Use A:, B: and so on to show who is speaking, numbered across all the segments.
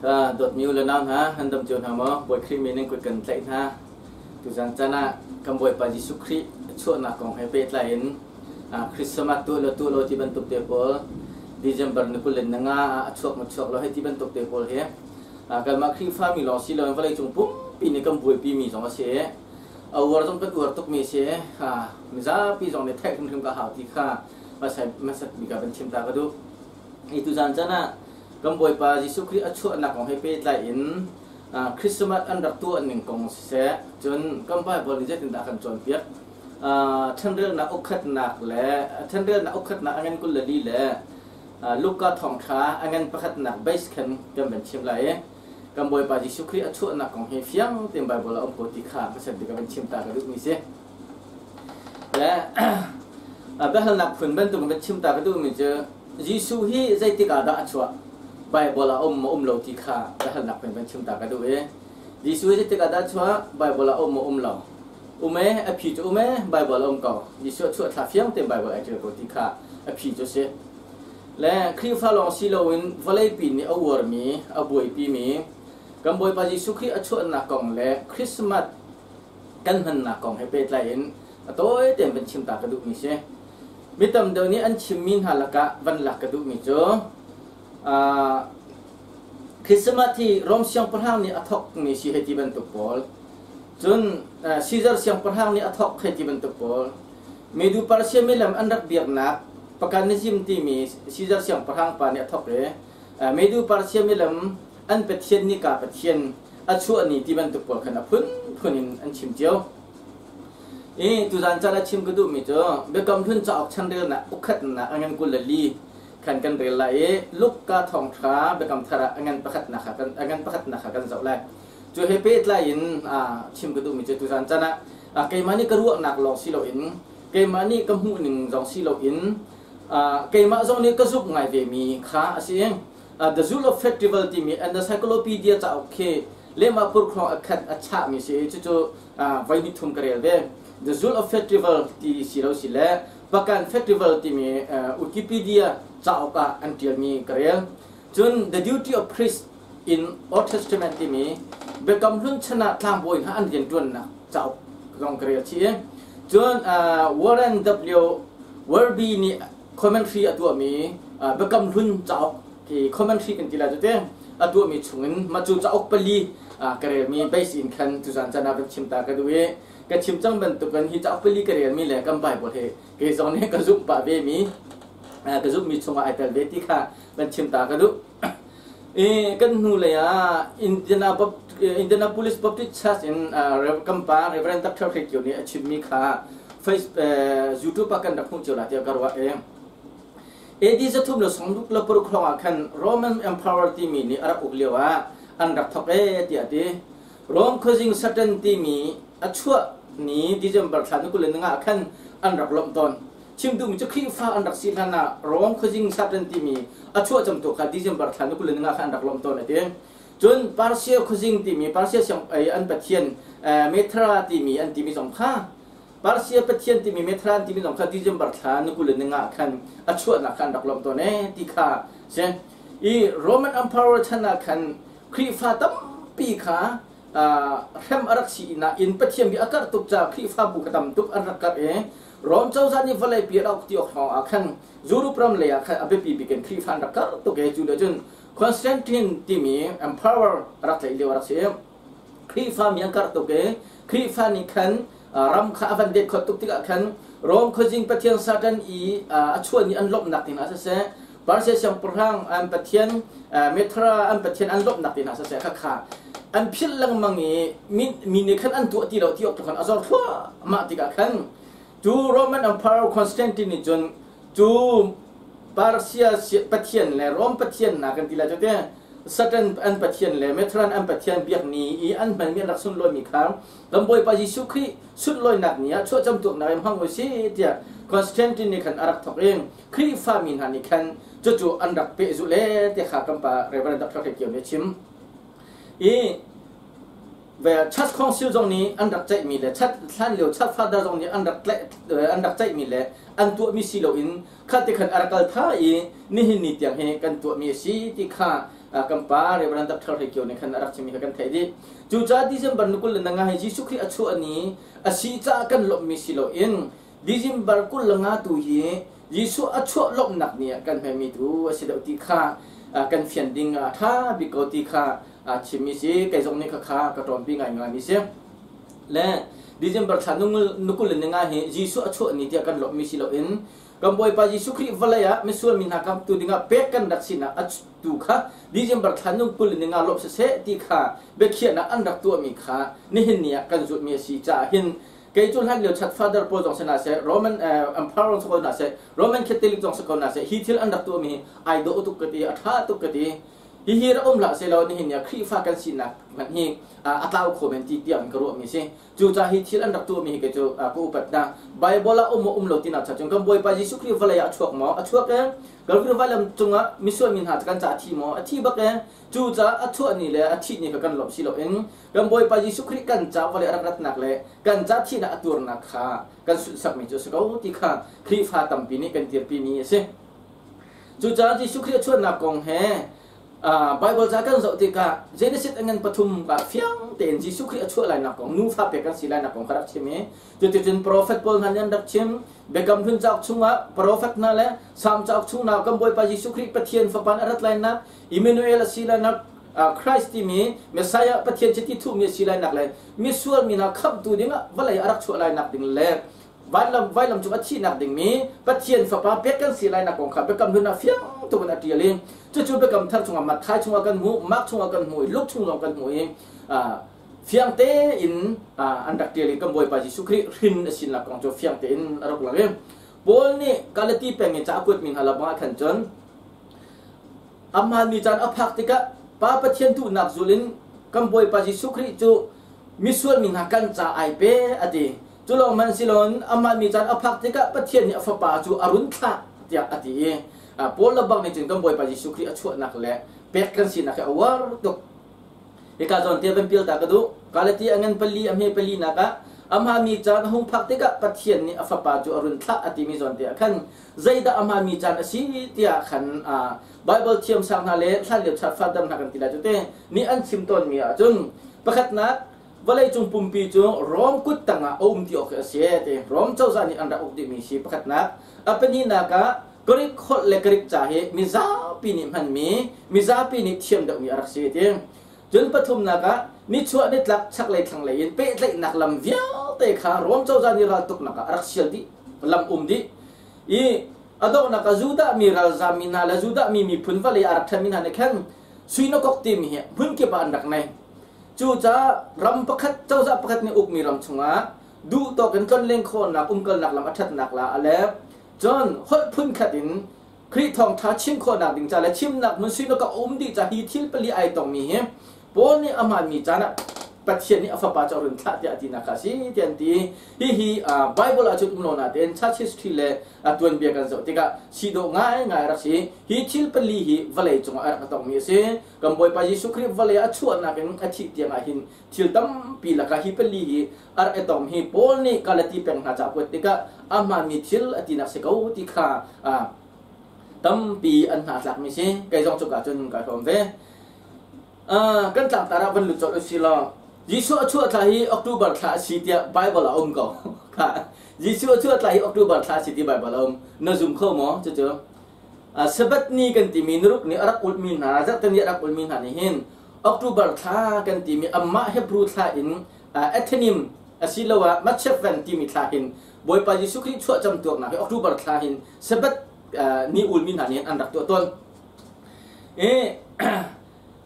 A: Ka dawtmi u le nau hna, nan dam cio hna maw? Bawi Khrih min in kut kan tlaih hna. Tuzan caan ah kan Bawipa Jesuh Khrih a chuahnak kong he pehtlai in Christmas tuah lo tuah lo ti bantuk te pawl December ni 25 ah a chuak ma chuak lo hei ti bantuk te pawl hi kanmah Khrihfami lawng si loin vawleicung pumpi nih kan buaipi mi zong a si i a uar zong kan uar tukmi a si i mizapi zong nih theih hrimhrim ka hau ti kha hmasat bik ah van chim ta ka duh. Hi tuzan caan ah kan Bawipa Jesuh Khrih a chuahnak kong he pehtlai in Christmas an rak tuah ning kong siseh, cun kan Bible nih zeitindah a kan cawnpiak? Ṭhenrelnak ukhatnak le ṭhenrelnak ukhatnak a ngan 24 le Luka thawngṭha a ngan pakhatnak base khan kan van chim lai i kan Bawipa Jesuh Khrih a chuahnak kong hi fiang tein Bible ah um ko ti kha hmasat bik ah van chim ta ka duhmi si. Le biahalnak phun bantuk van chim ta ka duhmi cu Jesuh hi zeitik ah dah a chuah? Bible ah um maw um lo ti kha biahalnak phun van chim ta ka duh i Jesuh hi zeitik ah dah a chuah? Bible ah um maw um lo? Um e, a phi cu um e, Bible a um ko. Jesuh a chuah thla fiang tein Bible ai ṭial ko ti kha a phi cu si. Le Khrihfa lawng si loin vawleipi nih a uarmi, a buaipimi kan Bawipa Jesuh Khrih a chuahnak kong le Christmas kan hmannak kong he pehtlai in a tawi tein van chim ta ka duhmi si. Mi tam deuh nih an chimmi hna lakah van lak ka duhmi cu Christmas hi Rom siangpahrang nih a thawkmi si hei ti bantuk pawl. Cun Caesar siangpahrang nih a thawk hei ti bantuk pawl. Medu Persia milem an rak biaknak paganism timi Caesar siangpahrang pa nih a thawk i Medu Persia milem an pathian nika pathian a chuah ni ti bantuk pawl khan a phunphun in an chim cio. I tuzan caan ah chim ka duhmi cu Biakam Hlun cauk chanrelnak ukhatnak a ngan 24 khan kan rel lai i Luka thawngṭha Biakam Thar ah a ngan pakhatnak kha kan a ngan pakhatnak kha kan zoh lai. Cu he pehtlai in chim ka duhmi cu tuzan caan ah keimah nih ka ruahnak lawng si loin keimah nih ka hmuhning zong si loin keimah zong nih ka zumh ngai vemi kha a si. The Zoo of Festival timi encyclopedia cauk khi lehmah purkhlawng a khat a chahmi si i cucu voi hnih thum ka rel ve. The Zoo of Festival ti si lo si le Pakan Festival timi Wikipedia cauk ah an ṭialmi ka rel. Cun The Duty of Priest in Old Testament timi Biakam Hlun chan ah tlangbawi hna an rianṭuannak cauk zong ka rel chih i cun Warren W. Werby nih commentary a tuahmi Biakam Hlun cauk khi commentary kan ti lai cu te a tuahmi chungin mah cu cauk pali ka relmi base in khan tuzan caan ah van chim ta ka duh i ka chim cang bantukin hi cauk pali ka relmi le kan Bible he kei zong nih ka zumh pah ve mi ka zumhmi chungah ai tel ve ti kha van chim ta ka duh. I kan hnu lei ah Indianapolis Baptist Church in kan pa Reverend Dr. Hre Kio nih a chimmi kha face YouTube ah kan rak hmuh cio la tiah ka ruah i AD 366 hrawng ah khan Roman Emperor timi nih a rak uk lio ah an rak thawk ee tiah a ti. Rome khuazing Satan timi a chuah ni December thla ni 25 ah khan an rak lawmh tawn. Chim duhmi cu Khrihfa an rak si hlan ah Rome khuazing Satan timi a chuah camtu kha December thla ni 25 khan an rak lawmh tawn a ti. Cun Persia khuazing timi Persia siang an pathian Mithra timi an timi zong kha Persia pathian timi Mithra an timi zong kha December thla ni 25 khan a chuahnak kha an rak lawmh tawn ee ti kha si. I Roman Emperor chan ah khan Khrihfa tampi kha hrem a rak si nain Pathian bia a karh tuk caah Khrihfabu kha tam tuk an rak karh i Rom cozah nih vawleipi a rak ti awk hrawng ah khan Europe ram lei ah khan a biapi bik in Khrihfa an rak karh tuk i cu le cun Constantine timi emperor a rak tlaih lio a rak si. Khrihfa mi an karh tuk i Khrihfa nih khan ram kha a van det khawt tuk tikah khan Rom khuazing pathian Satan i a chuah ni an lawmhnak ding ah siseh Persia siangpahrang an pathian Mithra an pathian an lawmhnak ding ah siseh khakha an philh lengmang i mi nih khan an tuah ti lo ti awk tu khan a zor thluahmah tikah khan cu Roman Emperor Constantine nih cun cu Persia pathian le Rom pathian na kan ti lai cu te Satan an pathian le Mithran an pathian biak ni i an hmanmi an rak sunlawimi kha kan Bawipa Jesuh Khrih sunlawinak ni ah chuahcam tuaknak in hmang u si tiah Constantine nih khan a rak thawk i Khrihfa mi hna nih khan cucu an rak pehzulh le ti kha kan pa Reverend Dr. Hre Kio nih a chim. I ve Church Council zong nih an rak ceihmi le chat hlan lio Church Father zong nih an rak an rak ceihmi le an tuahmi si loin kha ti khan a rak kal tha i nihin ni tiang hi kan tuahmi a si ti kha Kan pa Reverend Dr. Hre Kio nih khan a rak chimmi kha kan theih dih. Cucaah December ni 25 hi Jesuh Khrih a chuah ni a si caah kan lawmhmi si loin December 25 tu hi Jesuh a chuah lawmhnak ni ah kan hmemi tu a si deuh ti kha kan fian ding a ṭha bik ko ti kha chimmi si. Kei zong nih khakha ka ṭawmpi ngaingaimi si. Le December thla ni 25 hi Jesuh a chuah ni tiah kan lawmhmi si loin kan Bawipa Jesuh Khrih vawlei ah misual mi hna khamtu dingah pek kan rak sinak a tu kha December thla ni 25 lawmh siseh ti kha biakhiahnak an rak tuahmi kha nihin ni ah kan zulhmi a si caah hin kei cu hlan lio chat father pawl zong si hna seh, Roman Emperor zong si ko hna seh, Roman Catholic zong si ko hna seh, hi thil an rak tuahmi hi ai dawh tuk ka ti, a ṭha tuk ka ti. Hihi rak um hlah sehlaw nihin ni ah Khrihfa kan sinak hmanh hi a tlau kho men ti tiang in ka ruahmi si. Cucaah hi thil an rak tuahmi hi kei cu ka upat hna. Bible ah um maw um lo tinak cha cun kan Bawipa Jesuh Khrih vawlei ah a chuak maw? A chuak e. Calvary vailam cungah misual mi hna kan caah a thi maw? A thi bak e. Cucaah a chuah ni le a thih ni kha kan lawmh si loin kan Bawipa Jesuh Khrih kan ca vawlei a rak ratnak le kan ca thihnak a tuarnak kha kan sunhsakmi cu a si ko ti kha Khrihfa tampi nih kan dirpimi a si. Cucaah Jesuh Khrih a chuahnak kong he Bible ca kan zoh tikah Genesis a ngan pathum ah fiang tein Jesuh Khrih a chuah lainak kong, nufa pek kan si lainak kong kha rak chim i cuticun profet pawl hna nih an rak chim. Biakam Hlun cauk chungah profet hna le Salm cauk chungah kan Bawipa Jesuh Khrih Pathian Fapa a rat lainak, Emmanuel a si lainak, Christ timi Messiah Pathian chiti thuhmi a si lainak le misual mi hna khamhtu dingah vawlei a rak chuah lainak ding le vailam vailam cung a thihnak dingmi Pathian Fapa pek kan si lainak kong kha Biakam Hlun ah fiang tuk in a ṭial i cucu Biakam Thar chungah Matthai chungah kan hmuh, Mark chungah kan hmuh i Luke chung zong kan hmuh i fiang tein an rak ṭial i kan Bawipa Jesuh Khrih hrin a sinak kong cu fiang tein a rak lang i Paul nih Galati peng i ca a kuatmi hna lakah khan cun amah ni caan a phak tikah Pa Pathian duhnak zul in kan Bawipa Jesuh Khrih cu misual mi hna kan ca ai pe a ti. Cu lawng hmanh si loin amah mi caan a phak tikah Pathian nih a fapa cu a run thlah tiah a ti i Paul le bang nih cun kan Bawipa Jesuh Khrih a chuahnak le pek kan sinak hi a uar tuk. Hika zawn te van pial ta ka duh. Galati a ngan pali a hme pali nak ah amah mi caan a hung phak tikah Pathian nih a fapa cu a run thlah a timi zawn te ah khan zeidah amah mi caan a si tiah khan Bible thiamsang hna le hlanlio chat father hna kan ti lai cu te nih an chim tawnmi ahcun pakhatnak, vawleicung pumpi cu Rom kut tangah a um ti awk hi a si ti. Rom cozah nih an rak uk dihmi si pakhatnak. A pahnihnak ah Greek holh le Greek ca hi mizapi nih hmanmi, mizapi nih thiam deuhmi a rak si ti. Cun pathumnak ah nichuah nitlak chaklei thlanglei in pehtlaihnak lam vialte kha Rom cozah nih raltuknak ah a rak sial dih, lam um dih i a donghnak ah Judah mi ralzam mi hna le Judah mi miphun vawlei a rak ṭhenmi hna nih khan synagogue timi hi hmunkip ah an rak nei. Cucaah ram pakhat, cozah pakhat nih ukmi ram chungah duh tawk in tlonleng khawhnak, umkalnak lam a ṭhatnak la a le cun holh phunkhat in Khrih thawngṭha chim khawhnak ding ca le chimnak hmun synagogue a um dih ca hi thil pali ai tongmi hi Paul nih a hmaanmi caan ah Pathian nih a fapa cu a run thlah tiah a tinak kha a si tiah an ti. Hihi Bible ah cun um lo nain church history le tuanbia kan zoh tikah si dawh ngaingai a rak si. Hi thil pali hi vawlei cungah a rak a tongmi a si. Kan Bawipa Jesuh Khrih vawlei a chuahnak in a thih tiang ah hin thil tampi lakah hi pali hi a rak i tong hi Paul nih Galati peng hna ca a kuat tikah a hmaanmi thil a tinak si ko ti kha tampi an hna tlakmi si. Kei zong cuka cun ka hlawm ve. Kan tlangtar ah van lut colh usih law Jesuh a chuah thla hi October thla a si tiah Bible ah a um ko. Kha Jesuh a chuah thla hi October thla a si ti Bible a um. Na zum kho maw cucu? Sabbath ni kan timi nuruk nih a rak ulhmi hna, zarhte ni a rak ulhmi hna nih hin October thla kan timi amah Hebrew thla in Ethanim asiloah Matshephen timi thla hin Bawipa Jesuh Khrih chuah camtuaknak hi October thla hin Sabbath ni ulmi hna nih hin an rak tuah tawn. I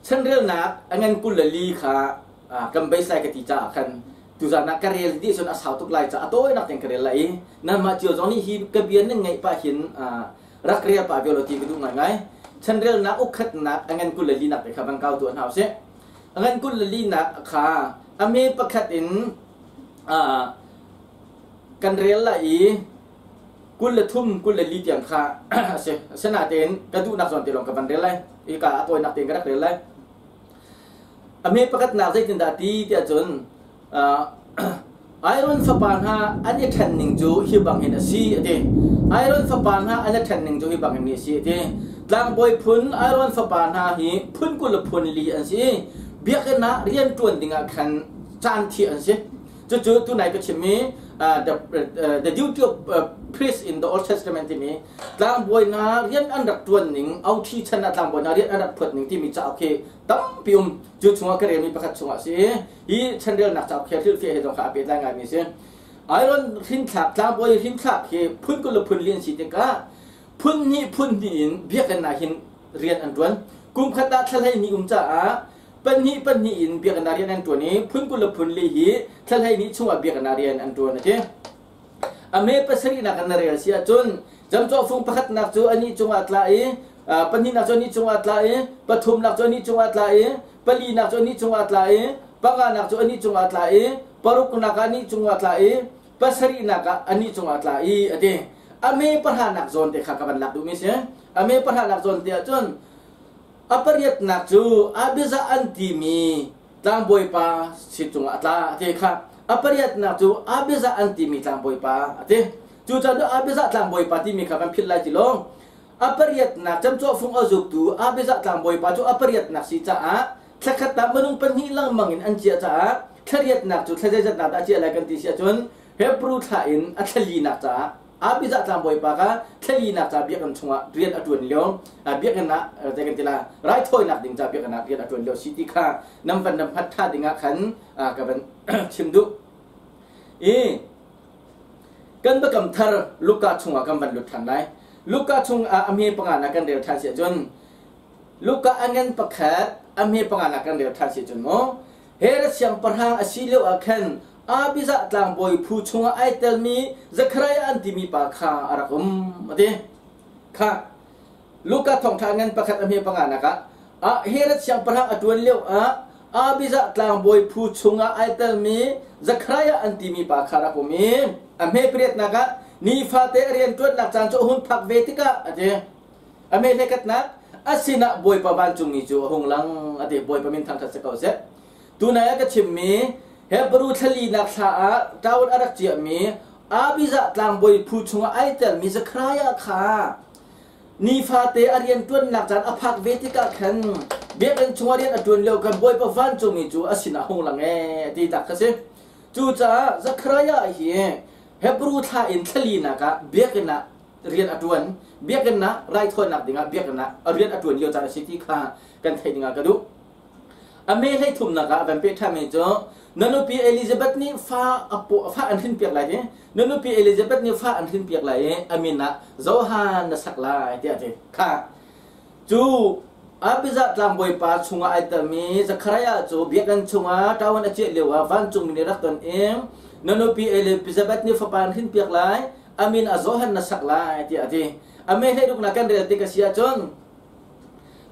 A: chanrelnak a ngan 24 kha kan base lai ka ti caah khan tuzan ah ka rel dih cun a sau tuk lai caah a tawinak tiang ka rel lai i nanmah cio zong nih hi ka bia nan ngaih pah hin rak rel pah ve law ti ka duh ngaingai. Chanrelnak ukkhatnak a ngan 24 nak te kha van kau tuah hna usih. A ngan 24 nak kha a me pakhat in kan rel lai i 23 24 tiang kha a si. Asinain ka duhnak zawn te lawng ka van rel lai. Hika a tawinak tein ka rak rel lai. A hme pakhatnak zeitindah ti tiah cun Iron fapa hna an i ṭhen ning cu hi bangin a si a ti. Iron fapa hna an i ṭhen ning cu hi bangin a si a ti. Tlangbawi phun Aaron fapa hna hi phun 20 le phun li an si. Biakinn ah rian ṭuan dingah khan caan thiah an si. Cucu tunai ka chimmi the duty of priest in the Old Testament timi tlangbawi hna rian an rak ṭuan ning, OT chan ah tlangbawi hna rian an rak phuat ning timi cauk hi tampi um. Cu chungah ka relmi pakhat chungah a si. Hi chanrelnak cauk hi hrilhfiah he zong kha a pehtlai ngaimi a si. Aaron hrinthlak, tlangbawi hrinthlak hi phun 20 le phun li an si tikah phun hnih phun hnih in biakinn ah hin rian an ṭuan. Kum khat ah thla 12 um caah pahnih pahnih in biakinn ah rian an ṭuan i phun 20 le phun li hi thla 12 chungah biakinn ah rian an ṭuan a ti. A me pasarihnak in na rel si ahcun camcawhfung pakhatnak cu anih cungah tla i pahnihnak cu anih cungah tla i pathumnak cu anih cungah tla i palinak cu anih cungah tla i panganak cu anih cungah tla i paruknak ah anih cungah tla i pasarihnak ah anih cungah tla i a ti. A me pahranak zawn te kha ka van lak duhmi si. A me pahranak zawn te ahcun a pariatnak cu Abijah an timi tlangbawipa si cungah a tla a ti kha. A pariatnak cu Abijah an timi tlangbawipa a ti. Cucaah Abijah tlangbawipa timi kha kan philh lai ti lo. A pariatnak camcawhfung a zuktu Abijah tlangbawipa cu a pariatnak si caah thlakhat ah minung pahnih lengmang in an ciah caah thlariatnak cu thla zeizatnak dah a ciah lai kan ti si ahcun Hebrew thla in a thlalinak caah Abijah tlangbawipa kha thlalinak ca biakinn chungah rian a ṭuan lio, biakinn ah zei kan ti la, raithawinak ding ca biakinn ah rian a ṭuan lio si ti kha nan van nan hmat ṭha dingah khan ka van chim duh. I kan biakam thar Luka chungah kan van lut ṭhan lai. Luka chungah a hme panga na kan rel ṭhan si ahcun Luka a ngan pakhat a hme panga na kan rel ṭhan si ahcun mu Herod siangpahrang a si lio ah khan Abijah tlangbawi phu chungah ai telmi Zekhariah an timi pa kha a rak um a ti. Kha Luka thawngṭha ngan pakhat a hme panga nak ah Herod siangpahrang a ṭuan lio ah Abijah tlangbawi phu chungah ai telmi Zekhariah an timi pa kha rak um i a hme pariatnak ah nifate a rianṭuannak caan cu a hun phak ve tikah a ti. A hme hlekhatnak a sinah Bawipa vancungmi cu a hung lang a ti. Bawipa min thangṭhat si ko seh. Tunai ah ka chimmi Hebrew thlalinak thla ah ṭaul a rak ciahmi Abijah tlangbawi phu chungah ai telmi Zekhariah kha nifate a rianṭuannak caan a phak ve tikah khan biakinn chungah rian a ṭuan lio khan Bawipa vancungmi cu a sinah hung lang ee ti tak kha si. Cucaah Zekhariah hi Hebrew thla in thlalinak ah biakinn ah rian a ṭuan. Biakinn ah raithawinak dingah biakinn ah a rian a ṭuan lio caan a si ti kha kan theih dingah ka duh. A me hleithumnak ah a van peh ṭhanmi cu na nupi Elizabeth nih fa a fa an hrinpiak lai i na nupi Elizabeth nih fa an hrinpiak lai i a min ah Johan na sak lai tiah a ti. Kha cu Abijah tlangbawipa chungah ai telmi Zekhariah cu biakinn chungah ṭawan a ciah lioah vancungmi nih rak ton i na nupi Elizabeth nih fapa an hrinpiak lai, a min ah Johan na sak lai tiah a ti. A me hleiruknak kan rel tik a si ahcun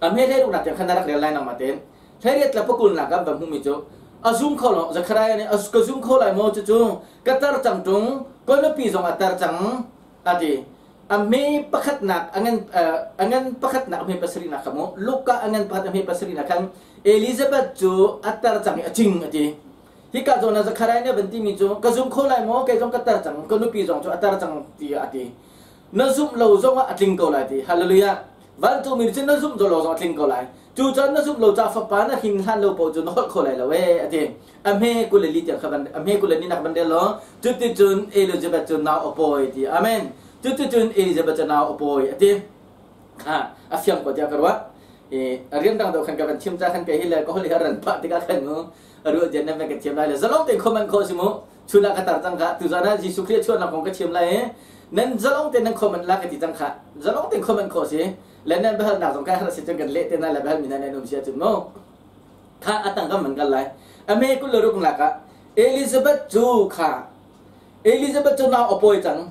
A: A hme hleiruknak tiang khan na rak rel lai nangmah tein. 18 le pakulnak ah van hmuhmi cu a zum kho lo. Zekhariah nih ka zum kho lai maw cucu ka tar cang ṭung, ka nupi zong a tar cang a ti. A hme pakhatnak a ngan pakhatnak a hme pasarihnak kha mu Luka a ngan pakhat a hme pasarihnak khan Elizabeth cu a tar cang i a cing a ti. Hika zawn ah Zekhariah nih a van timi cu ka zum kho lai maw kei zong ka tar cang ka nupi zong cu a tar cang tiah a ti. Na zumh lo zongah a tling ko lai ti. Hallelujah. Vancungmi nih cun na zumh lo zong a tling ko lai. Cu caan na zumh lo ca fapa na hrin hlan lo paoh cu na holh kho lai lo ee a ti. A hme 24 tiang kha van a hme 24 nak van rel law cuticun Elizabeth cu nau a pawi ti. Amen. Cuticun Elizabeth cu nau a pawi a ti. Ha a fiang ko tiah ka ruah. I rian dang deuh khan ka van chim ca khan ke hi le ka hol hi a ran pah tikah khan mu a ruah dian nan van ka thiam lai le zalong tein comment khawh si mu. Chun ah ka tar cang kha tuzan ah Jesuh Khrih a chuahnak kong ka chim lai i nan zalong tein nan comment la ka ti cang kha zalong tein comment khawh si le nan biahalnak zong kai har si cun kan leh te na le biahal mi nan um si ahcun mu kha atang kan man kal lai ame 26 nak ah Elizabeth cu kha Elizabeth cu nau a pawi cang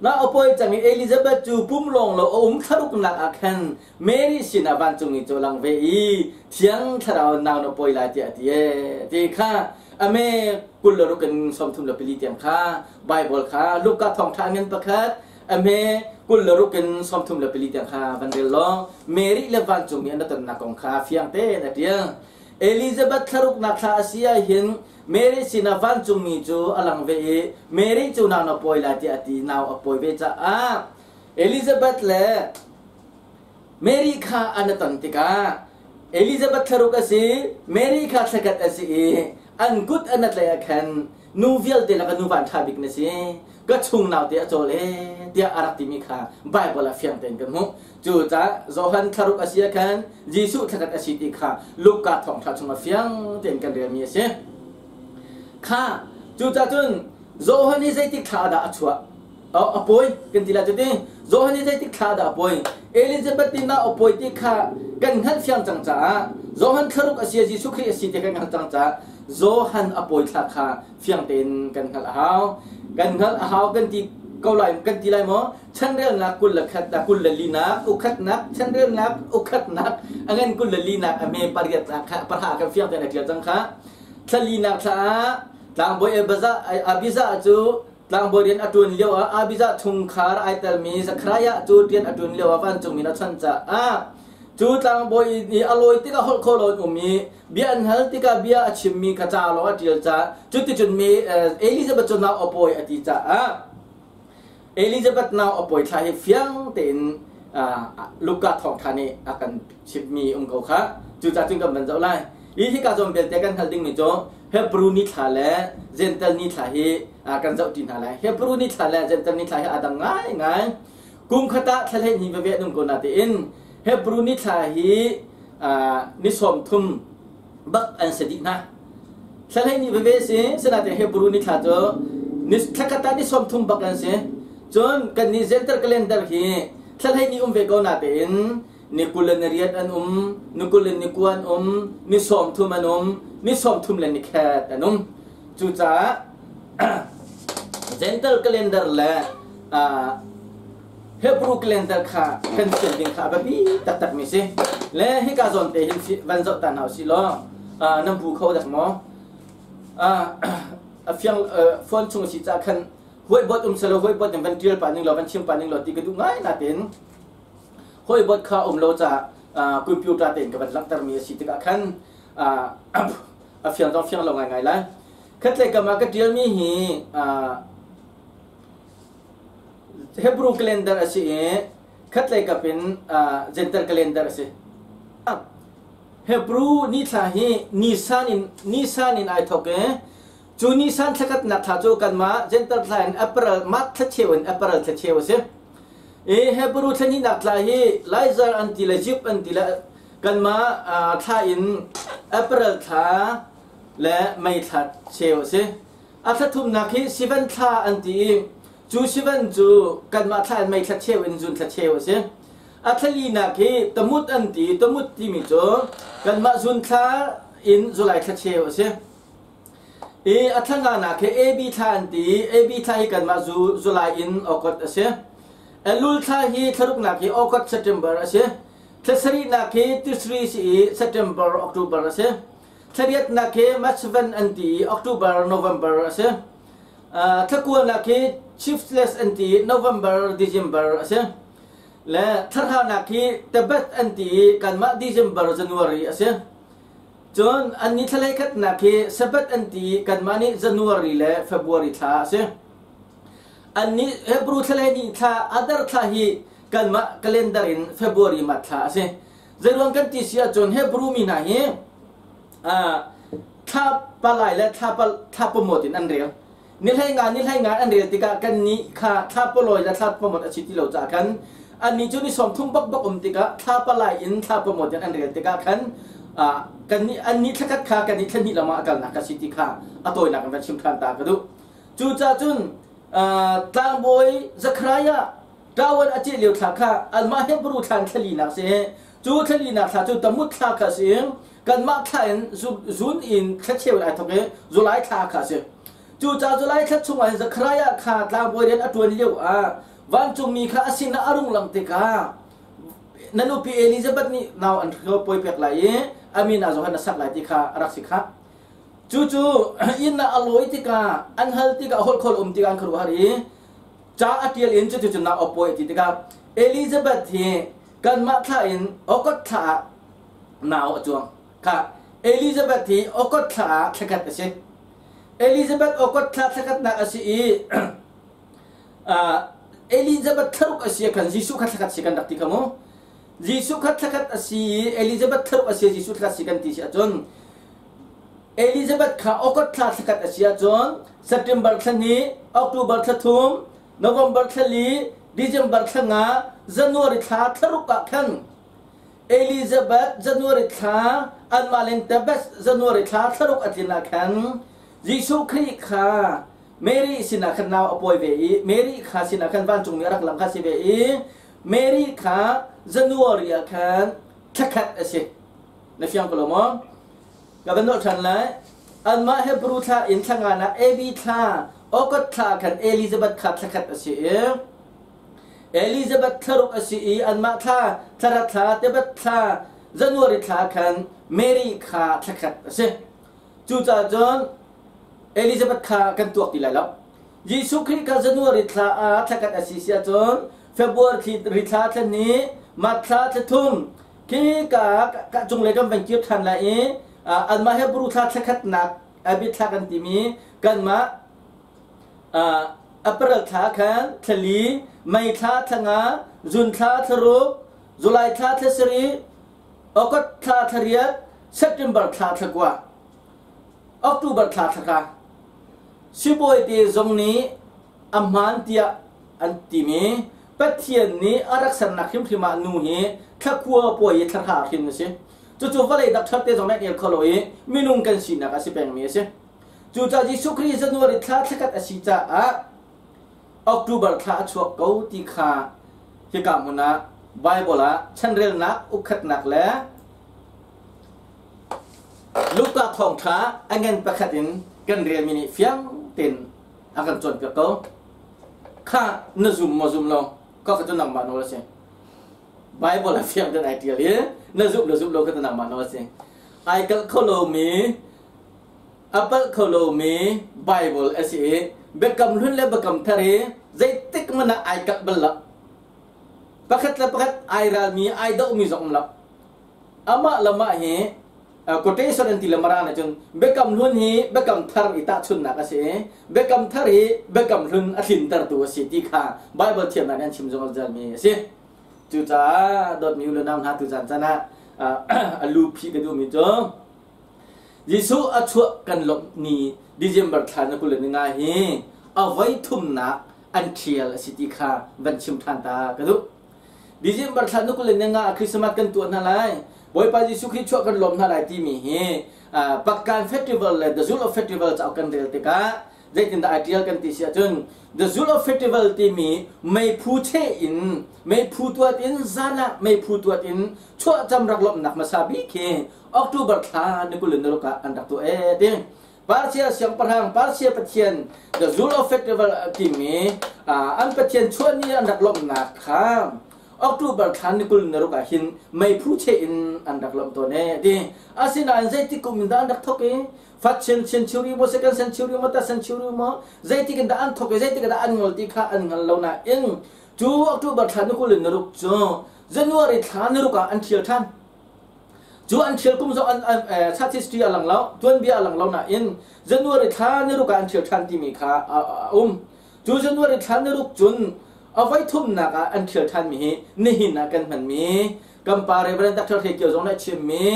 A: na a pawi cang i Elizabeth cu pum lawng lo a um thlaruk nak ah khan Mary sinah vancung i cu lang ve i Thiang Thlarau nau na pawi lai tiah a ti ee ti kha ame 26 in 34 tiang kha Bible kha Luka thawngṭha ngan pakhat ame 26 in 34 tiang kha van rel law Mary le vancungmi an tonnak kong kha fiang tein a ṭial. Elizabeth thlaruknak thla a si ah hin Mary sinah vancungmi cu a lang ve i Mary cu nau na pawi lai tiah a ti nau a pawi ve caah Elizabeth le Mary kha an a ton tikah Elizabeth thlaruk a si, Mary kha thlakhat a si i an kut an a tlaih ah khan nu vialte laka nu van ṭha bik na si, ka chung naute a cawl e tiah a rak timi kha Baibal ah fiang tein kan hmuh. Cucaah Johan thlaruk a si ah khan Jesuh thlakhat a si ti kha Luka thawngṭha chungah fiang tein kan relmi a si. Kha cucaah cun Johan hi zeitik thla dah a chuah? A pawi kan ti lai cuti. Johan hi zeitik thla dah a pawi? Elizabeth nih a pawi ti kha kan hngalh fiang cang caah Johan thlaruk a si Jesuh Khrih a si ti kan hngalh cang caah Johan a pawi thla kha fiang tein kan hngalh a hau. Kan hngalh a hau kan ti ko lai kan ti lai maw? Chanrelnak 21 24nak ukhatnak chanrelnak ukhatnak a ngan 24nak a me pariat kha pahra kan fiang tein a ṭial cang kha. Thlalinak thla ah tlangbawi Abijah cu tlangbawi rian a ṭuan lio ah Abijah chungkhar ai telmi Zekhariah cu rian a ṭuan lio ah vancungmi in a chawnh caah cu tlangbawi nih a lawi tikah holh kho lo in um i bia an hal tikah bia a chimmi kha ca lawng a ṭial caah cuticun mi Elizabeth cu nau a pawi a ti caah Elizabeth nau a pawi thla hi fiang tein Luka thawngṭha nih a kan chimmi um ko kha. Cucaah cun kan van zoh lai. Hi hika zawn belte kan hngalh dingmi cu Hebrew nithla le Gentile nithla hi kan zoh ṭi hna lai. Hebrew nithla le Gentile nithla hi aa dang ngaingai. Kum khat ah thla hleihnih veve an um ko natein Hebrew nithla hi ni 30 bak an si dih hna. Thla hleihnih veve si, sinain Hebrew nithla cu ni thla khat ah ni 30 bak an si. Cun kan nih Gentile calendar hi thla hleihnih um ve ko natein ni 20 le ni riat an um, ni 20 le ni kua an um, ni 30 an um, ni 30 le ni khat an um. Cucaah Gentile calendar le Hebrew calendar kha kan thiam ding kha a biapi taktakmi si. Le hika zawn te hin van zoh ta hna usih law nan bu kho dak maw? A fiang phone chung si ca khan huaibot um selo huaibot in van tial pa ning law van chim pa ning law ti ka duh ngai natin huaibot kha um lo ca computer tein ka van langhtermi a si tikah khan a fiang zong fiang lo ngaingai lai. Khatlei kam ah ka tialmi hi Hebrew calendar a si i khatlei kap in Gentile calendar a si. Hebrew nithla hi Nisan in Nisan in ai thawk i cu Nisan thlakhatnak thla cu kanmah Gentile thla in April March thla cheu in April thla cheu a si. I Hebrew thla hnihnak thla hi Laizer an ti le Zip an ti le kanmah thla in April thla le May thla cheu a si. A thla thumnak hi Sivan thla an ti i cu Sivan cu kanmah thla in May thla cheu in June thla cheu a si. A thla linak hi Tamut an ti i Tamut timi cu kanmah June thla in July thla cheu a si. I a thla nganak hi AB thla an ti i AB thla hi kanmah July in August a si. Elul thla hi thlaruknak hi August September a si. Thla sarihnak hi Tisri si i September October a si. Thlariatnak hi March 7 an ti i October November a si. Thlakuanak hi Chiefless an ti i November December a si. Le thlahranak hi Tebet an ti i kanmah December January a si. Cun an ni thlalei khatnak hi Sabbath an ti i kanmah nih January le February thla a si. An nih Hebrew thlalei ni thla Adar thla hi kanmah calendar in February mat thla a si. Zeiruang kan ti si ahcun Hebrew mi hna hi thla palai le thla thla pamawt in an rel. Ni hlei nga ni hlei nga an rel tikah kan nih kha thla palawi le thla pamawt a si ti lo caah khan annih cu ni 30 bak bak um tikah thla palai in thla pamawt in an rel tikah khan kan nih an nih thlakhat kha kan nih thlahnih lama a kalnak ka si ti kha a tawinak in van chim ṭhan ta ka duh. Cucaah cun tlangbawi Zechariah ṭawan a ceh lio thla kha anmah Hebrew thla in thlalinak si cu thlalinak thla cu Tammuz thla kha si kanmah thla in June in thlacheu in ai thawk i July thla kha si. Cucaah July thla chungah hin Zechariah kha tlangbawi rian a ṭuan lio ah vancungmi kha a sinah a rung lang tikah na nupi Elizabeth nih nau an pawi pek lai i a min ah Johan a sak lai ti kha a rak si khah. Cucu inn ah a lawi tikah an hal tikah holh khawl um tikah an khuaruahhar i ca a ṭial in cuticun nau a pawi a ti tikah Elizabeth hi kanmah thla in August thla ah nau a cuang. Kha Elizabeth hi August thla ah thlakhat a si. Elizabeth August thla thlakhatnak a si i Elizabeth thlaruk a si ah khan Jesuh kha thlakhat si kan rak ti kha mu. Jesuh kha thlakhat a si i Elizabeth thlaruk a si i Jesuh thlakhat si kan ti si ahcun Elizabeth kha August thla thlakhat a si ahcun September thla hnih, October thla thum, November thla li, December thla nga, January thla thlaruk ah khan Elizabeth January thla anmah len Tebes January thla thlaruk a tlin ah khan Jesuh Khrih kha Mary sinah khan nau a pawi ve i Mary kha sinah khan vancungmi a rak lang kha si ve i Mary kha January ah khan thlakhat a si. Na fiang ko lo maw? Ka van nolh ṭhan lai. Anmah Hebrew thla in thla nga nak Abi thla August thla khan Elizabeth kha thlakhat a si i Elizabeth thlaruk a si i anmah thla thlara thla Tebat thla January thla khan Mary kha thlakhat a si. Cucaah cun Elizabeth kha kan tuak ti lai lo. Jesuh Khrih kha January thla ah thlakhat a si si ahcun February thla thla hnih, March thla thla thum, khi ka ka cunglei kan van kir ṭhan lai i anmah Hebrew thla thlakhatnak Abib thla kan timi kanmah April thla khan thla li, May thla thla nga, June thla thla ruk, July thla thla sarih, August thla thla riat, September thla thla kua, October thla thla ka. Sibawi te zong nih a hmaan tiah an timi Pathian nih a rak sernak hrimhrim ah nu hi thlakhua puai i thlahra hrin a si. Cucu vawlei dakṭhat te zong nih an el kho lo i minung kan sinak a si pengmi a si. Cucaah Jesuh Khrih January thla thlakhat a si caah October thla a chuak ko ti kha hika hmun ah Bible ah chanrelnak ukkhatnak le Luka thawngṭha a ngan pakhat in kan relmi nih fiang tein a kan cawnpiak ko. Kha na zum maw zum lo ka kha cu nangmah nawl a si. Bible a fiang ten ai ṭial i na zumh le zumh lo kha cu nangmah nawl a si. Ai kalh kho lomi a palh kho lomi Bible a si i biakam hlun le biakam thar hi zeitik hmanh ah ai kalh bal lo. Pakhat le pakhat ai ralmi ai dohmi zong um lo. Amah le mah hi quotation an ti le mara nih cun biakam hlun hi biakam thar i tahchunhnak a si i biakam thar hi biakam hlun a tlintertu a si ti kha Bible thiamnak nih an chim zungzalmi a si. Cucaah dawtmi u le nau hna tuzan chan ah a lu phih ka duhmi cu Jesuh a chuah kan lawmh ni December thla na 25 hi a voi thumnak an ṭhial a si ti kha van chim ṭhan ta ka duh. December thla na 25 ah Christmas kan tuah hna lai. Bawipa Jesuh Khrih chuah kan lawm hna lai timi hi Pakkan Festival le The Zul of Festival cauk kan rel tikah zeitindah ai ṭial kan ti si ahcun The Zul of Festival timi meiphu cheh in meiphu tuat in zan ah meiphu tuat in chuahcam rak lawmhnak hmasa bik hi October thla ni 26 ah an rak tuah ee ti. Persia siangpahrang Persia pathian The Zul of Festival timi an pathian chuahni an rak lawmhnak kha October thla ni 26 ah hin meiphu cheh in an rak lawmh tawn ee ti. Asinain zeitik kum in dah an rak thawk i first century maw second century maw third century maw zeitik in dah an thawk i zeitik in dah an ngol ti kha an hngal lo nain cu October thla ni 26 cu January thla ni ruk ah an ṭhial ṭhan. Cu an ṭhial kum zong an church history a lang lo, tuanbia a lang lo nain January thla ni ruk ah an ṭhial ṭhan timi kha a um. Cu January thla ni ruk cun a voi thumnak ah an ṭhial ṭhanmi hi nihin ah kan hmanmi kan pa Reverend Dr. Hre Kio zong nih a chimmi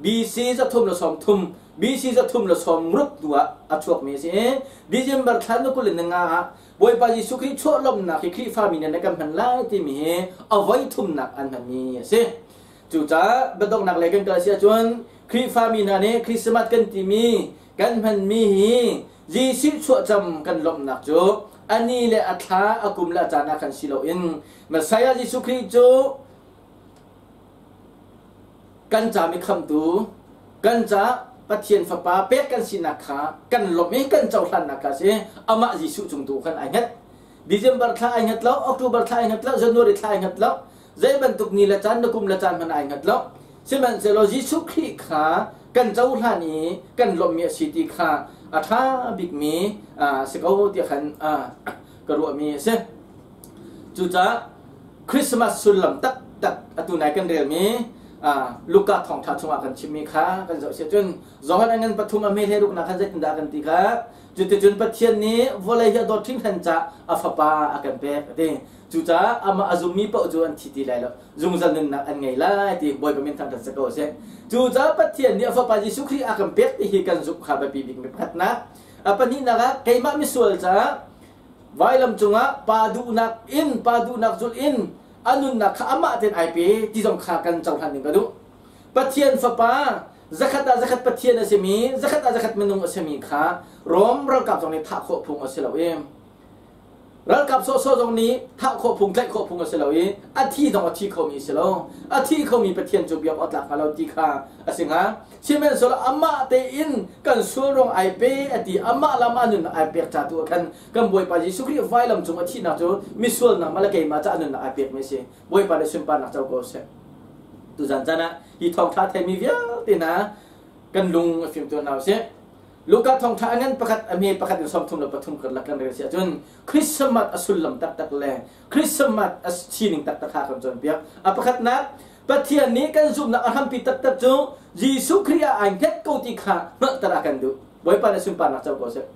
A: BC 330 BC 360 tu ah a chuakmi a si i December thla ni 25 ah Bawipa Jesuh Khrih chuah lawmhnak hi Khrihfami nih kan hman lai timi hi a voi thumnak an hmanmi a si. Cucaah biadonghnak lei kan kal si ahcun Khrihfami hna nih Christmas kan timi kan hmanmi hi Jesuh chuahcam kan lawmhnak cu a ni le a thla a kum le a caan ah khan si loin Messiah Jesuh Khrih cu kan ca mi khamtu kan ca Pathian Fapa pek kan sinak kha kan lawmh i kan cohlannak kha si amah Jesuh cung tu khan ai hngat. December thla ai hngat lo, October thla ai hngat lo, January thla ai hngat lo, zei bantuk ni le caan na kum le caan hmanh ai hngat lo. Sihmanhsehlaw Jesuh Khrih kha kan cohlan i kan lawmhmi a si ti kha a ṭha bikmi si ko tiah khan ka ruahmi a si. Cucaah Christmas sullam taktak atu nai kan relmi Luka thawngtha chungah kan chimmi kha kan zoh si cun Johan a ngan pathum a hme hlei ruknak khan zeitindah kan ti kha? Cuticun Pathian nih vawlei hi a dawt hringhran cah a fapa a kan pek a ti. Cucaah amah a zummi paoh cu an thi ti lai lo, zungzal nunnak an ngei lai ti Bawipa min thangṭhat si ko seh. Cucaah Pathian nih a fapa Jesuh Khrih a kan pek ti hi kan zumh kha biapi bikmi pakhatnak. A pahnihnak ah keimah misual caah vailam cungah pa duhnak in pa duhnak zulh in a nunnak kha amah tein ai pe ti zong kha kan cohlan ding ka duh. Pathian fapa zakhat ah zakhat Pathian a simi, zakhat ah zakhat minung a simi kha Rom ralkap zong nih thah khawh phung a si lo i Ralkap sawhsawh zong nih thah khawh phung, tlaih khawh phung a si lo i a thi zong a thi khomi a si lo. A thi khomi Pathian cu biak awk tlak hnga lo ti kha a si hnga. Sihmanhsehlaw amah tein kan sual ruang ai pe a ti, amah lam ah nunnak ai pek ca tu ah khan kan Bawipa Jesuh Khrih vailam cung a thihnak cu misual nangmah le keimah ca nunnak ai pekmi a si. Bawipa le sunparnak co ko seh. Tuzan caan ah hi thawngṭha theimi vialte hna kan lung a fim tuah hna usih. Luka thawngṭha a ngan pakhat a hme pakhat in 33 karlak kan rel si ahcun Christmas a sullam taktak le Christmas a sining taktak kha kan cawnpiak. A pakhatnak, Pathian nih kan zumhnak a hrampi taktak cu Jesuh Khrih ah ai hnget ko ti kha hngalhter a kan duh. Bawipa nih sunparnak co ko seh.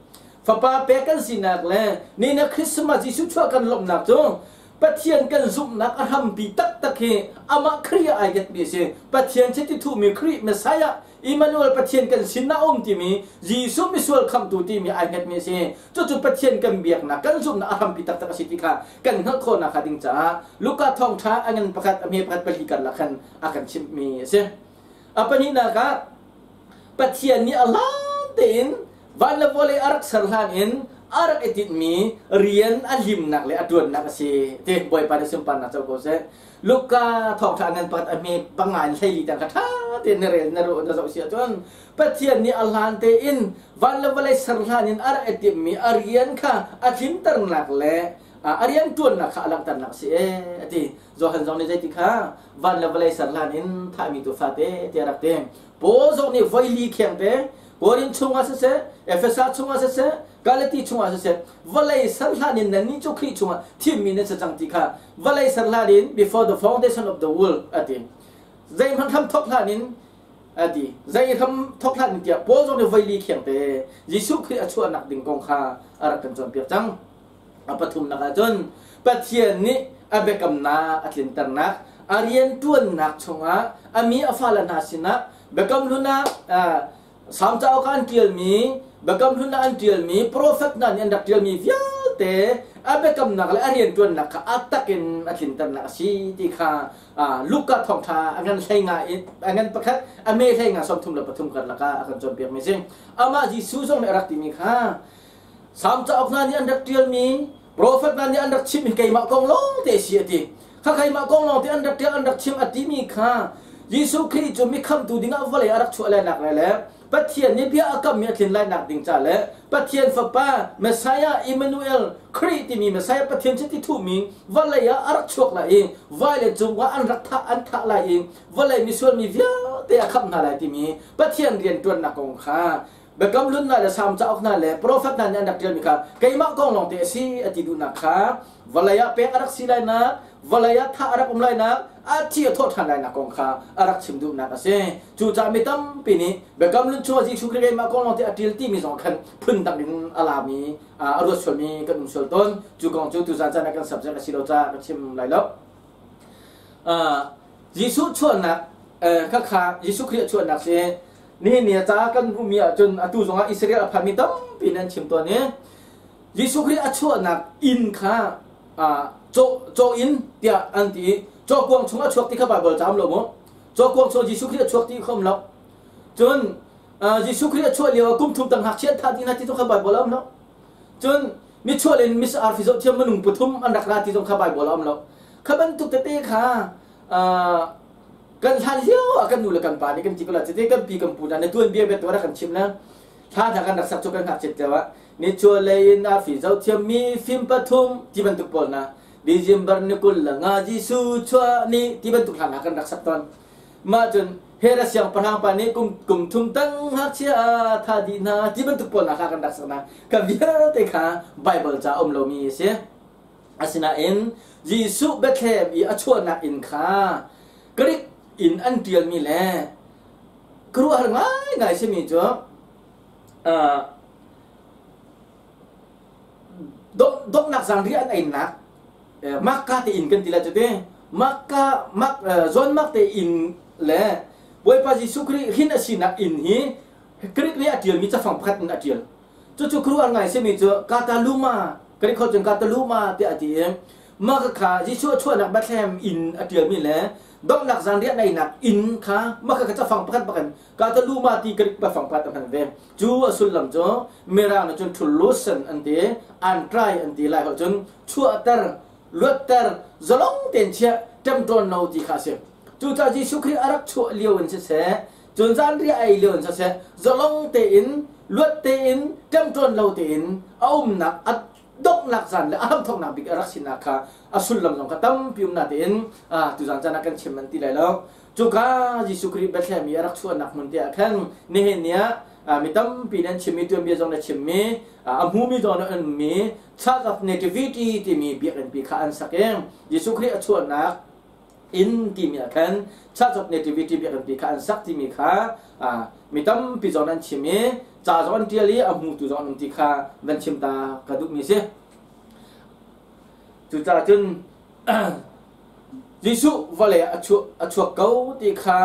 A: Fapa pek kan sinak le ni na Christmas Jesuh chuah kan lawmhnak cu Pathian kan zumhnak a hrampi taktak hi amah Khrih ah ai hngetmi a si. Pathian chiti thuhmi Khrih Messiah Immanuel Pathian kan sin ah a um timi Jesuh misual khamhtu timi ai hngetmi a si. Cucu Pathian kan biaknak, kan zumhnak a hrampi taktak a si ti kha kan hngalh khawhnak hnga ding caah Luka thawngṭha a ngan pakhat a hme pakhat pali karlak khan a kan chimhmi a si. A pahnihnak ah Pathian nih a hlan tein van le vawlei a rak ser hlan in a rak i tinhmi rian a limnak le a ṭuannak a si. Ti Bawipa nih sunparnak co ko seh. Luka thawngṭha ngan pakhat a hme panga in 14 tiang kha ṭha tein na rel na ruah na zoh si ahcun Pathian nih a hlan tein van le vawlei ser hlan in a rak i timhmi a rian kha a tlinternak le a rian ṭuannak kha a langhternak a si ee a ti. Johan zong nih zeiti kha van le vawlei ser hlan in thahmi tuufa te tiah a rak ti. Paul zong nih voili kheng te Korin chungah siseh, Efesa chungah siseh, Galati chungah siseh, vawlei ser hlan in nannih cu Khrih chungah thimmi nan si cang ti kha vawlei ser hlan in before the foundation of the world a ti. Zeihmanh hram thok hlan in a ti. Zei hram thok hlan in tiah Paul zong nih voili kheng te Jesuh Khrih a chuahnak ding kong kha a rak kan cawnpiak cang. A pathumnak ahcun Pathian nih a biakamnak a tlinternak, a rianṭuannak chungah a mi a fale hna sinah Biakam Hlun ah Salm cauk ah an ṭialmi, Biakam Hlun ah an ṭialmi, profet hna nih an rak ṭialmi vialte a biakamnak le a rianṭuannak kha a tak in a tlinternak a si ti kha Luka thawngṭha a ngan hlei nga in a ngan pakhat a me hlei nga 33 karlak ah a kan cawnpiakmi a si. Amah Jesuh zong nih a rak timi kha Salm cauk hna nih an rak ṭialmi, profet hna nih an rak chimmi keimah kong lawng te a si a ti. Kha keimah kong lawng te an rak ṭial an rak chim a timi kha Jesuh Khrih cu mi khamhtu dingah vawlei a rak chuah lainak le le Pathian nih bia a kammi a tlin lainak ding ca le Pathian Fapa Messiah Emmanuel Khrih timi Messiah Pathian chiti thuhmi vawlei ah a rak chuak lai i vawlei cung ah an rak thah an thah lai i vawlei misual mi vialte a khamh hna lai timi Pathian rianṭuannak kong kha Biakam hlun hna le Salm cauk hna le profet hna nih an rak ṭialmi kha keimah kong lawngte a si a ti duhnak kha vawlei ah pek a rak si lainak, vawlei ah thah a rak um lainak, a thi a thawh ṭhan lainak kong kha a rak chim duhnak a si. Cucaah mi tampi nih Biakam hlun chungah Jesuh Khrih keimah kong lawngte a ṭial timi zong khan phundang in a lami, a ruat sualmi kan um sual tawn. Cu kong cu tuzan caan ah kan subject a si lo caah ka chim lai lo. Jesuh chuahnak khakha Jesuh Khrih a chuahnak si Nihin ni ca kan hmuhmi ahcun atu zongah Israel a phanmi tampi in an chim tawn i Jesuh Khrih a chuahnak inn kha caw inn tiah an ti i cawkuang chung a chuak ti kha Baibal ca um lo mu. Cawkuang chung Jesuh Khrih a chuak ti kha um lo. Cun Jesuh Khrih a chuah lio ah kum thum tang ngakchia an thah ti hna ti zong kha Baibal a um lo. Cun michuah in Miss Arfi zoh thiam minung pathum an rak ra ti zong kha Baibal a um lo. Kha bantuk tete kha kan hlan lio ah kan nu le kan pa nih kan ti ko la cite kan pi kan pu hna na tuan bia bet rak kan chim na thla hna kan rak sak cu kan ngakchit lio ah ni chua lei in a fi zo thiam mi fim pathum ti bantuk pawl na December ni 25 Jesu chua ni ti bantuk hla hna kan rak sak ton mah cun Hera siangpahrang pa nih kum kum thum tang ngakchia tha di hna ti bantuk pawl na kha kan rak sak na ka vialte kha Bible ca um lomi a si. Asinain Jesuh Bethlehem i a chuahnak inn kha Greek in an ṭialmi le khuaruahhar ngaingai simi cu donghnak zanriah an einak Makka te inn kan ti lai cu te Makka mak John Mark te inn le Bawipa Jesuh Khrih hrin a sinak inn hi Greek nih a ṭialmi cafang pakhat in a ṭial. Cucu khuaruahhar ngai simi cu Kataluma Greek holh cun Kataluma tiah a ti i mah kha Jesuh a chuahnak Bethlehem inn a ṭialmi le donghnak zanriah neinak inn kha mah kha cafang pakhat bakin Kataluma ti Greek biafang pakhat a hman ve. Cu a sullam cu Mirang nih cun Thullusen an ti, an trai an ti lai holh cun chuahter, luatter, zalong tein chiah, ṭemṭawn lo ti kha a si. Cucaah Jesuh Khrih a rak chuah lio in siseh, cun zanriah ei lio in siseh, zalong tein, luat tein, ṭemṭawn lo tein a umnak a donghnak zan le a hramthawknak bik a rak sinak kha a sullam zong kha tampi um natein tuzan caan ah kan chim an ti lai lo. Cuka Jesuh Khrih Bethlehem i a rak chuahnak hmun te ah khan nihin ni ah mi tampi nih an chimmi tuanbia zong na chimmi a hmumi zong na ummi Church of Nativity timi biakinn pi kha an sak i Jesuh Khrih a chuahnak inn timi ah khan Church of Nativity biakinn pi kha an sak timi kha mi tampi zong an chim i ca zong an ṭial i a hmutu zong an um ti kha van chim ta ka duhmi si. Cucaah cun Jesuh vawlei ah a chuak ko ti kha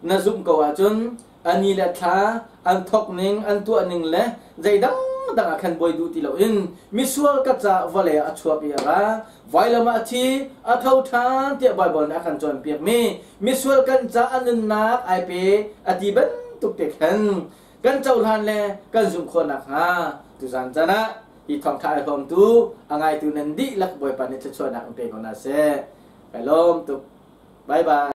A: na zumh ko ahcun a ni le thla an thawk ning an tuah ning le zeidang dang ah khan buai duh ti loin misual ka ca vawlei ah a chuak i a ra vailam ah a thi a tho ṭhan tiah Baibal nih a kan cawnpiakmi misual kan ca a nunnak ai pe a ti bantuk te khan kan cohlan le kan zumh khawh nakhnga tuzan caan ah hi thawngṭha ai hlawmtu a ngaitu nan dihlak Bawipa nih thluachuahnak in pe ko hna seh. Kai lawm tuk. Bye bye.